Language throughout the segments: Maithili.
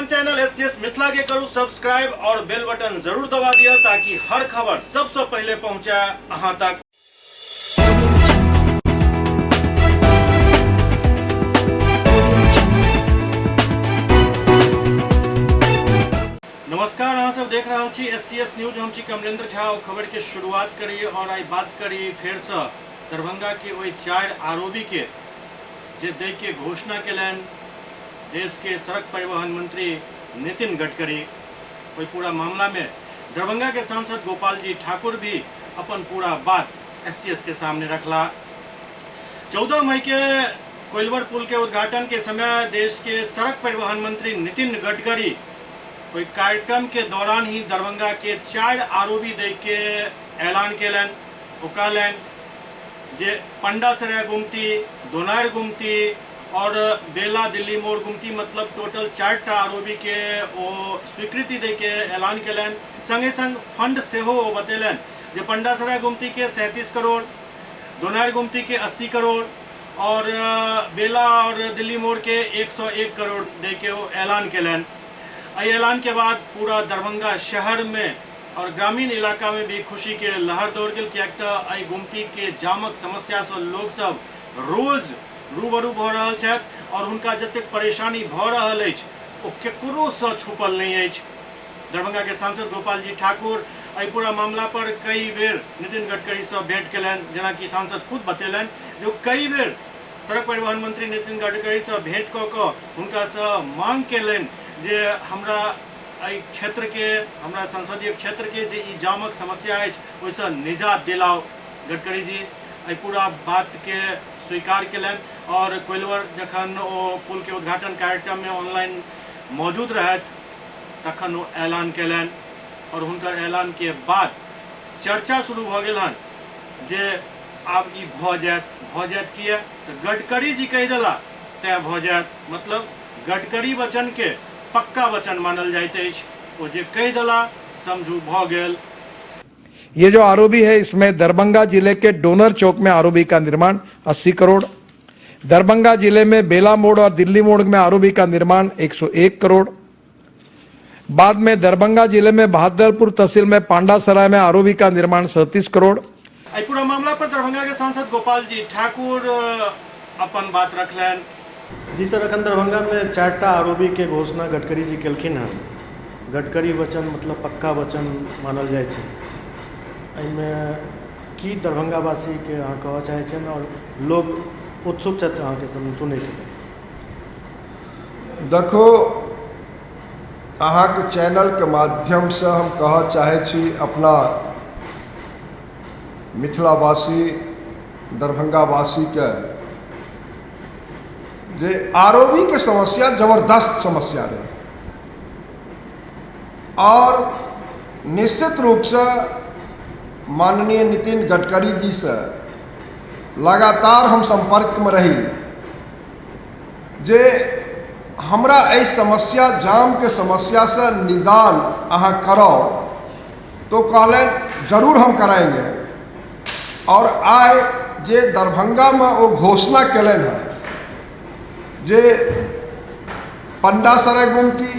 अपन चैनल एससीएस मिथिला के करू सब्सक्राइब और बेल बटन जरूर दबा दिया ताकि हर खबर सबसे पहले पहुंचे अहां तक। नमस्कार, अहाँ सब देख रहा छी एससीएस न्यूज। हम छी कमलेंद्र झा। और खबर के शुरुआत करी और आई बात करी फेर से दरभंगा के ओहि 4 आरोपी के जे दै के घोषणा केलनि देश के सड़क परिवहन मंत्री नितिन गडकरी। ओहि पूरा मामला में दरभंगा के सांसद गोपाल जी ठाकुर भी अपन पूरा बात एससीएस के सामने रखला। 14 मई के कोइलवर पुल के उद्घाटन के समय देश के सड़क परिवहन मंत्री नितिन गडकरी ओहि कार्यक्रम के दौरान ही दरभंगा के 4 आरोपी दै के ऐलान केलनि। ओ कहलनि जे पंडासराय गुमती, दोनार गुमती और बेला दिल्ली मोड़ गुमती, मतलब टोटल 4 आरोपी के ओ स्वीकृति दे के ऐलान केलनि। संगे संग फंड सेहो ओ बतेलनि जे पंडासराय गुमती के 37 करोड़, दोनार गुमती के 80 करोड़ और बेला और दिल्ली मोड़ के 101 करोड़ दे के ओ ऐलान केलनि। एहि ऐलान के बाद पूरा दरभंगा शहर में और ग्रामीण इलाका में भी खुशी के लहर दौड़ गेल, किएक तऽ एहि गुमती के जामक समस्या से लोग सब रोज रूबरू भऽ रहल छथि और हुनका जतेक परेशानी भऽ रहल अछि ओ केकरो सँ छुपल नहि अछि। दरभंगा के सांसद गोपाल जी ठाकुर एहि पूरा मामला पर कई बेर नितिन गडकरी सँ भेंट केलनि। जेनाकि सांसद खुद बतेलनि जे ओ कई बेर सड़क परिवहन मंत्री नितिन गडकरी सँ भेंट कऽ कऽ हुनका सँ मांग केलनि जे हमरा एहि क्षेत्र के, हमरा संसदीय क्षेत्र के जे ई जामक समस्या अछि ओहिसँ निजात दिलाउ। गडकरी जी एहि पूरा बात के स्वीकार केलनि और कोइलवर जखन ओ पुल के उद्घाटन कार्यक्रम में ऑनलाइन मौजूद रहथि तखन ओ ऐलान केलनि और हुनकर ऐलान के बाद चर्चा शुरू भऽ गेल हन जे आब ई भऽ जायत। भऽ जायत किया तऽ गडकरी जी कहि देला तैं भऽ जायत। मतलब गडकरी वचन के पक्का वचन मानल जाइत अछि। ओ जे कहि देला समझू भऽ गेल। ये जो आरओबी है इसमें दरभंगा जिले के डोनर चौक में आरओबी का निर्माण 80 करोड़, दरभंगा जिले में बेला मोड़ और दिल्ली मोड़ में आरओबी का निर्माण 101 करोड़, बाद में दरभंगा जिले में बहादुरपुर तहसील में पांडासराय में आरओबी का निर्माण 37 करोड़। एहि पूरा मामला पर दरभंगा के सांसद गोपाल जी ठाकुर अपन बात रखलनि। जी सर, अखन दरभंगा में 4 आरओबी के घोषणा गडकरी जी केलखिन हन। गडकरी वचन मतलब पक्का वचन मानल जाइ छै। एहिमे की दरभंगावासी के अहाँ कहऽ चाहै छियनि और लोग उत्सुक छथि अहाँके सुनैके लेल? देखो, अहाँके चैनलके माध्यमसँ हम कहऽ चाहै छी अपना मिथिलावासी दरभंगावासीके जे आरओबीके समस्या जबरदस्त समस्या रहै और निश्चित रूपसँ माननीय नितिन गडकरी जीसँ लगातार हम सम्पर्कमे रही जे हमरा एहि समस्या जामके समस्यासँ निदान अहाँ कराउ, तो कहलनि जरूर हम कराएंगे। और आइ जे दरभंगामे ओ घोषणा केलनि हँ जे पंडासराय गुमती,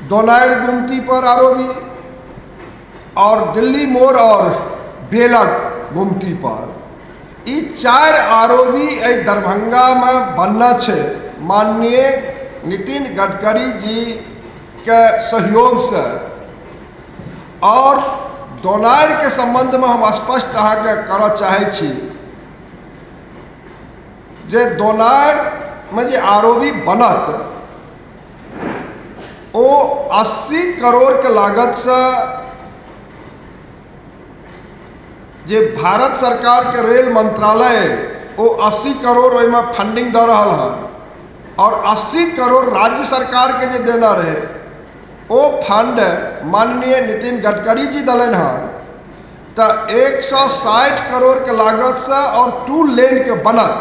दोनारि गुमती पर आरओबी और दिल्ली मोड़ और बेला गुमती पर, ई 4 आरओबी एहि दरभंगामे बनना छै माननीय नितिन गडकरी जी के सहयोगसँ। और दोनारिके सम्बन्धमे हम स्पष्ट अहाँके करऽ चाहै छी जे दोनारिमे जे आरओबी बनत ओ 80 करोड़के लागतसँ जे भारत सरकारके रेल मंत्रालय ओ 80 करोड़ ओहिमे फंडिंग दऽ रहल हन और 80 करोड़ राज्य सरकारके जे देना रहै ओ फंड माननीय नितिन गडकरी जी देलनि हन। तऽ 160 करोड़के लागतसँ और 2 लेनके बनत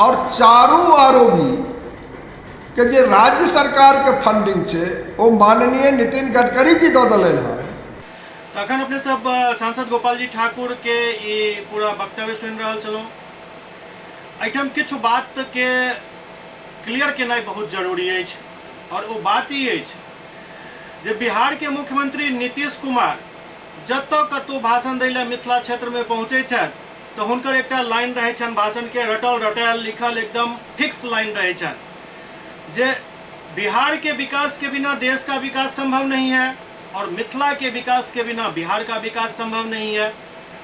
और चारू आरओबी के जे राज्य सरकारके फंडिंग छै ओ माननीय नितिन गडकरी जी दऽ देलनि हन। तखन अपने सब सांसद गोपाल जी ठाकुर के ई पूरा वक्तव्य सुनि रहल छलहुँ। एहिठाम किछु बात के क्लियर केनाइ बहुत जरूरी अछि। और ओ बात ई अछि जे बिहार के मुख्यमंत्री नीतीश कुमार जतऽ कतहु भाषण दै लए मिथिला क्षेत्रमे पहुँचै छथि तऽ हुनकर एकटा लाइन रहै छनि भाषणके, रटल रटायल लिखल एकदम फिक्स लाइन रहै छनि जे बिहार के विकास के बिना देश का विकास संभव नहीं है और मिथिला के विकास के बिना बिहार का विकास संभव नहीं है।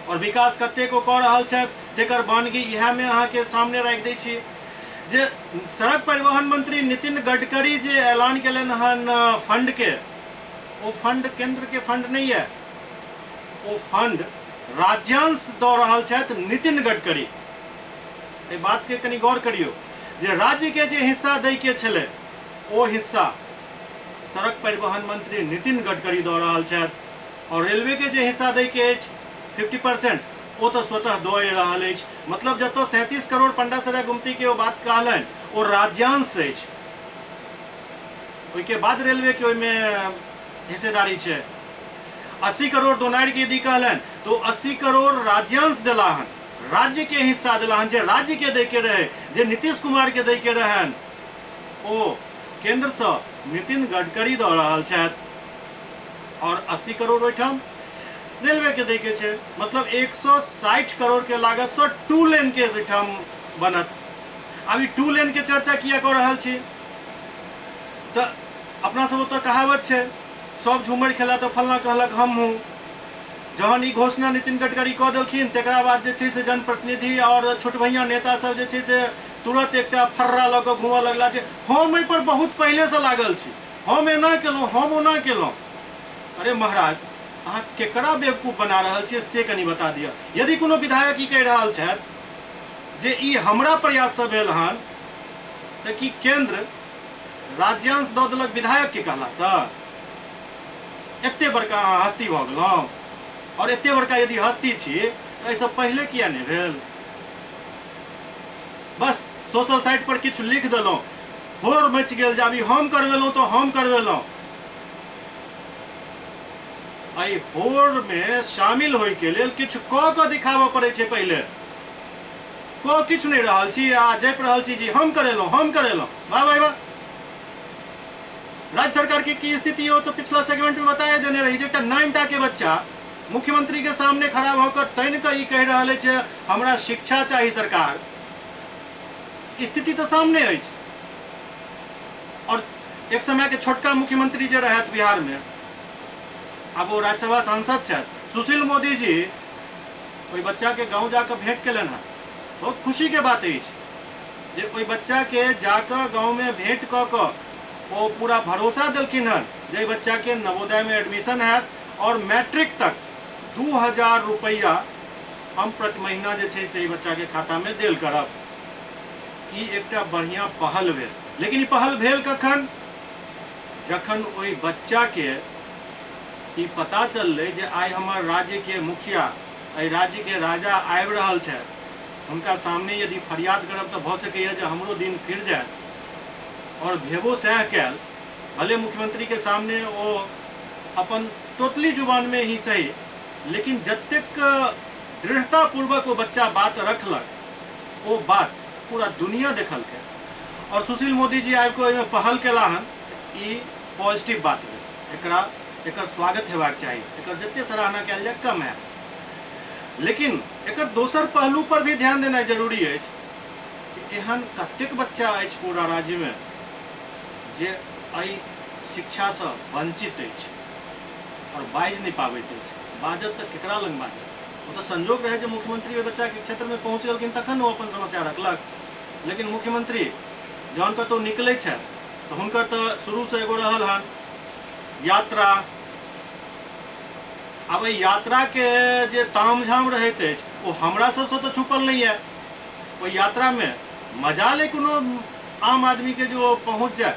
और विकास कतेक ओ कऽ रहल छथि तेकर बानगी इएहमे अहाँके सामने राखि दै छी जे सड़क परिवहन मंत्री नितिन गडकरी जे ऐलान केलनि हन फंड के, ओ फंड केंद्र के फंड नहीं है, ओ फंड राज्यांश दऽ रहल छथि नितिन गडकरी। एहि बात के कनि गौर करियौ जे राज्य के जे हिस्सा दै के छलै ओ हिस्सा सड़क परिवहन मंत्री नितिन गडकरी दऽ रहल छथि और रेलवे के जे हिस्सा दै के अछि 50% ओ तऽ स्वतः दऽ रहल अछि। मतलब जतऽ 37 करोड़ पंडासराय गुमती के ओ बात कहलनि ओ राज्यांश अछि, ओहिके बाद रेलवे के ओहिमे हिस्सेदारी छै। 80 करोड़ दोनारि के यदि कहलनि तो 80 करोड़ राज्यांश देला हन, राज्य के हिस्सा देला हन, जे राज्य के दै के रहे, जे नीतीश कुमार के दै के रहनि ओ केंद्रसँ नितिन गडकरी दऽ रहल छथि और 80 करोड़ ओहिठाम रेलवे के दै के छै। मतलब 160 करोड़ के लागतसँ 2 लेन के ओहिठाम बनत। आब ई 2 लेन के चर्चा किया कऽ रहल छी तऽ अपना सब ओतऽ कहावत छै सब झूमर खेला तऽ फलना कहलक हमहूँ। जहन ई घोषणा नितिन गडकरी कऽ देलखिन तकरा बाद जे छै से जनप्रतिनिधि और छोट भैया नेता सब जे छै से तुरंत एकटा फर्रा लऽ कऽ घूमऽ लगला जे हम एहि पर बहुत पहिलेसँ लागल छी, हम एना केलहुँ, हम ओना केलहुँ। अरे महाराज, अहाँ केकरा बेवकूफ बना रहल छियै से कनि बता दिअ। यदि कोनो विधायक ई कहि रहल छथि जे ई हमरा प्रयाससँ भेल हन तऽ की केंद्र राज्यांश दऽ देलक विधायक के कहलासँ? एते बड़का अहाँ हस्ती भऽ गेलहुँ और एते बड़का यदि हस्ती छी तऽ एहिसँ पहिले किया नहि भेल? बस सोशल साइट पर किछु लिख देलहुँ, होर मचि गेल जे अभी हम करवेलहुँ तऽ हम करवेलहुँ। एहि होर में शामिल होय के लेल किछु कऽ कऽ दिखाबऽ पड़ै छै। पहिले कऽ किछु नहि रहल छी आ जपि रहल छी जी हम करेलहुँ, हम करेलहुँ। वाह भाई वाह। राज्य सरकार के की स्थिति हो तो पिछला सेगमेंट में बताए देने रही जे एकटा 9 के बच्चा मुख्यमंत्री के सामने खड़ा भऽ कऽ तनि कऽ ई कहि रहल अछि हमरा शिक्षा चाही सरकार। स्थिति तऽ सामने अछि। और एक समय के छोटका मुख्यमंत्री जे रहथि बिहार में, आब ओ राज्यसभा सांसद छथि, सुशील मोदी जी ओहि बच्चा के गाँव जाकऽ भेंट केलनि हँ। बहुत खुशी के बात अछि जे ओहि बच्चा के जाकऽ गाँव में भेंट कऽ कऽ ओ पूरा भरोसा देलखिन हन जे एहि बच्चा के नवोदय में एडमिशन हैत और मैट्रिक तक 2000 रुपैआ हम प्रति महीना जे छै से एहि बच्चा के खाता में देल करब। ई एकटा बढ़िया पहल भेल। लेकिन ई पहल भेल कखन? जखन ओहि बच्चा के ई पता चललै जे आइ हमर राज्य के मुखिया, एहि राज्य के राजा आबि रहल छथि, हुनका सामने यदि फरियाद करब तऽ भऽ सकैए जे हमरो दिन फिर जायत। और भेबो सएह कयल, भले मुख्यमंत्री के सामने ओ अपन तोतली जुबान में ही सही, लेकिन जतेक दृढ़तापूर्वक ओ बच्चा बात रखलक ओ बात पूरा दुनिया देखलकै और सुशील मोदी जी आबि कऽ ओहिमे पहल केला हन। ई पॉजिटिव बात भेल, एकरा एकर स्वागत हेबाक चाही, एकर जते सराहना कयल जाय कम हैत। लेकिन एकर दोसर पहलू पर भी ध्यान देनाइ जरूरी अछि जे एहन कतेक बच्चा अछि पूरा राज्यमे जे एहि शिक्षासँ वंचित अछि और बाजि नहि पाबैत अछि। बाजत तऽ केकरा लग बाजत? ओ तऽ संजोग रहै जे मुख्यमंत्री ओहि बच्चाके क्षेत्रमे पहुँच गेलखिन तखन ओ अपन समस्या रखलक। लेकिन मुख्यमंत्री जहन कतहु निकलै छथि तऽ हुनकर तऽ शुरूसँ एगो रहल हन यात्रा। आब एहि यात्राके जे तामझाम रहैत अछि ओ हमरा सबसँ तऽ छुपल नहि यऽ। ओहि यात्रामे मजाल अइ कोनो आम आदमीके जे ओ पहुँच जाय।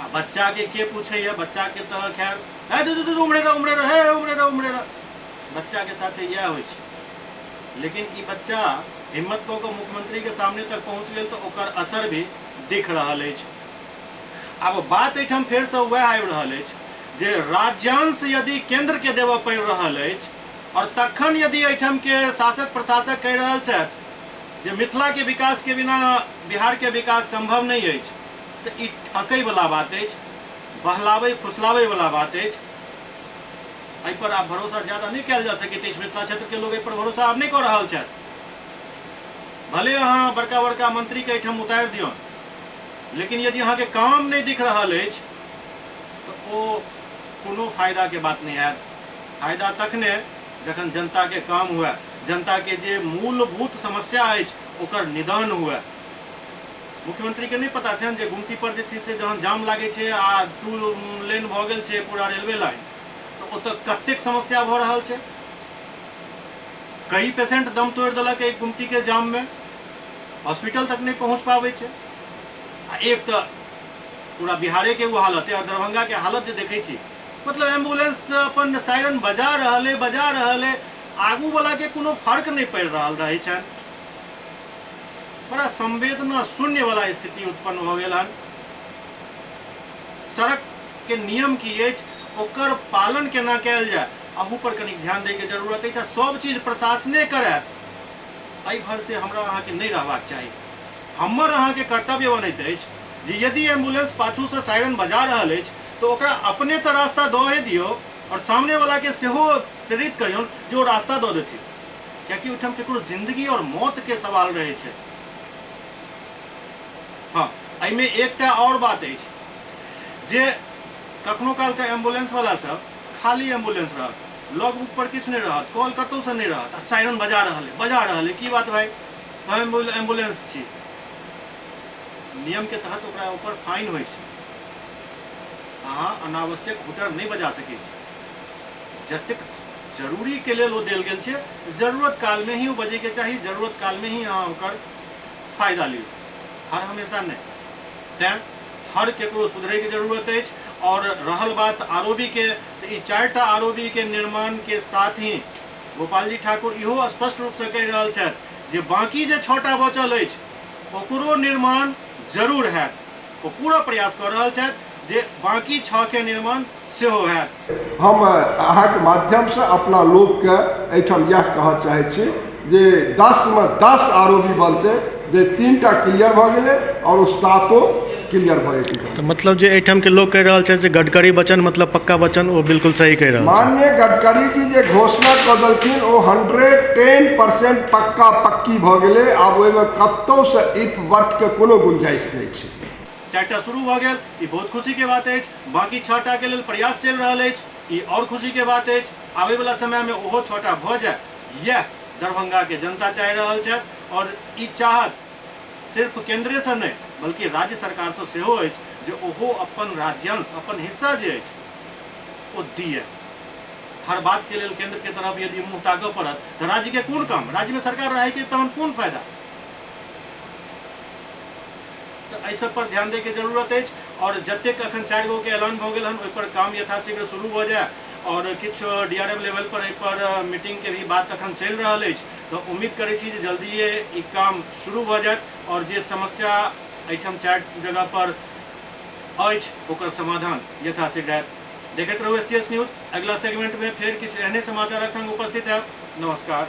आ बच्चाके के पूछैए, बच्चाके तऽ खैर हे उमड़े रह, उमड़े रह, हे उमड़े रह, उमड़े रह, बच्चाके साथे इएह होइ छै। लेकिन ई बच्चा हिम्मत कऽ कऽ मुख्यमंत्री के सामने तक पहुँच गेल तऽ ओकर असर भी दिख रहल अछि। आब बात एहिठाम फेरसँ वएह आबि रहल अछि जे राज्यांश यदि केंद्र के देबऽ पड़ि रहल अछि और तखन यदि एहिठाम के शासक प्रशासक कहि रहल छथि जे मिथिला के विकास के बिना बिहार के विकास संभव नहीं अछि, तऽ ई ठकैवला बात अछि, बहलाबै फुसलाबैवला बात अछि। एहिपर आब भरोसा ज्यादा नहि कयल जा सकैत अछि। मिथिला क्षेत्रके लोक एहिपर भरोसा आब नहि कऽ रहल छथि। भले अहाँ बड़का बड़का मंत्रीके एहिठाम उतारि दियौन, लेकिन यदि अहाँके काम नहि दिख रहल अछि तऽ ओ कोनो फायदाके बात नहि हैत। फायदा तखने जखन जनताके काम हुए, जनताके जे मूलभूत समस्या अछि ओकर निदान हुए। मुख्यमंत्री के नहि पता छनि जे गुमती पर जे छै से जहन जाम लागै छै आ 2 लेन भऽ गेल छै पूरा रेलवे लाइन, तऽ ओतऽ कतेक समस्या भऽ रहल छै। कई पेशेंट दम तोड़ि देलक एहि गुमती के जाम में, हॉस्पिटल तक नहि पहुँच पाबै छै। आ एक तऽ पूरा बिहारे के ओ हालत है और दरभंगा के हालत जे देखै छी, मतलब एम्बुलेंस अपन सायरन बजा रहल है, बजा रहल है, आगू वाला के कोनो फर्क नहीं पड़ि रहल रहै छनि। बड़ा संवेदना शून्य वाला स्थिति उत्पन्न हो गेल हन। सड़क के नियम की अछि, ओकर पालन केना कयल जाय, अहू पर कनिक ध्यान दै के जरूरत अछि। आ सब चीज प्रशासने करय एहि भर से हमरा अहाँके नहि रहबाक चाही। हमर अहाँके कर्तव्य बनैत अछि जे यदि एम्बुलेंस पाछू से सायरन बजा रहल अछि तऽ ओकरा अपने तऽ रास्ता दऽ दियौ और सामने वाला के सेहो प्रेरित करियौन जे ओ रास्ता दऽ देथिन, कियाकि ओहिठाम केकरो जिंदगी और मौत के सवाल रहै छै। हाँ, एहिमे एकटा और बात अछि जे कखनो कालके एम्बुलेंस वाला सब खाली एम्बुलेंस रहत, लॉग बुक पर किछु नहि रहत, कॉल कतहुसँ नहि रहत, आ सायरन बजा रहल है, बजा रहल है। की बात भाई, तऽ एम्बुलेंस छी। नियम के तहत ओकरा ऊपर फाइन होइ छै। अहाँ अनावश्यक हुटर नहि बजा सकै छी। जतेक जरूरी के लेल ओ देल गेल छै, जरूरत काल में ही ओ बजैके चाही, जरूरत काल में ही अहाँ ओकर फायदा लियौ, हर हमेशा नहि। तैँ हर केकरो सुधरैके जरूरत अछि। और रहल बात आरओबी के, तऽ ई 4टा आरओबी के निर्माण के साथ ही गोपालजी ठाकुर इहो स्पष्ट रूपसँ कहि रहल छथि जे बाकी जे 6टा बचल अछि ओकरो निर्माण जरूर हैत। ओ पूरा प्रयास कऽ रहल छथि जे बाकी 6 के निर्माण सेहो हैत। हम अहाँके माध्यमसँ अपना लोकके एहिठाम इएह कहऽ चाहै छी जे 10 में 10 आरओबी बनतै, जे 3टा क्लियर भऽ गेलै और ओ 7 क्लियर भऽ जेतै। तऽ मतलब जे एहिठाम के लोक कहि रहल छथि जे गडकरी वचन मतलब पक्का वचन, ओ बिल्कुल सही कहि रहल छथि। माननीय गडकरी जी जे घोषणा कऽ देलखिन ओ 110% पक्का पक्की भऽ गेलै। आब ओहिमे कतहुसँ if वर्थ के कोनो गुंजाइश नहि छै। 4टा शुरू भऽ गेल, ई बहुत खुशी के बात अछि। बाकी 6टा के लेल प्रयास चलि रहल अछि, ई और खुशी के बात अछि। आबै वाला समय में ओहो 6टा भऽ जाय, यह दरभंगा के जनता चाहि रहल छथि। और ई चाहत सिर्फ केंद्रे से नहीं बल्कि राज्य सरकार से सेहो अछि जे ओहो अपन राज्यांश, अपन हिस्सा जे अछि ओ दिए। हर बात के लेल केंद्र के तरफ यदि मुँह ताकऽ पड़त तऽ राज्य के कोन काम, राज्य में सरकार रहै के तहन कोन फायदा। तऽ एहि सब पर ध्यान दै के जरूरत अछि। और जतेक अखन 4 गो के ऐलान भऽ गेल हन ओहि पर काम यथाशीघ्र शुरू भऽ जाय। और किछु डीआरएम लेवल पर एहि पर मीटिंग के भी बात अखन चलि रहल अछि, तऽ उम्मीद करै छी जे जल्दिए ई काम शुरू भऽ जायत और जे समस्या एहिठाम 4 जगह पर अछि ओकर समाधान यथाशीघ्र हैत। देखैत रहू एससीएस न्यूज। अगिला सेगमेंट में फेर किछु एहने समाचारक संग उपस्थित हैब। नमस्कार।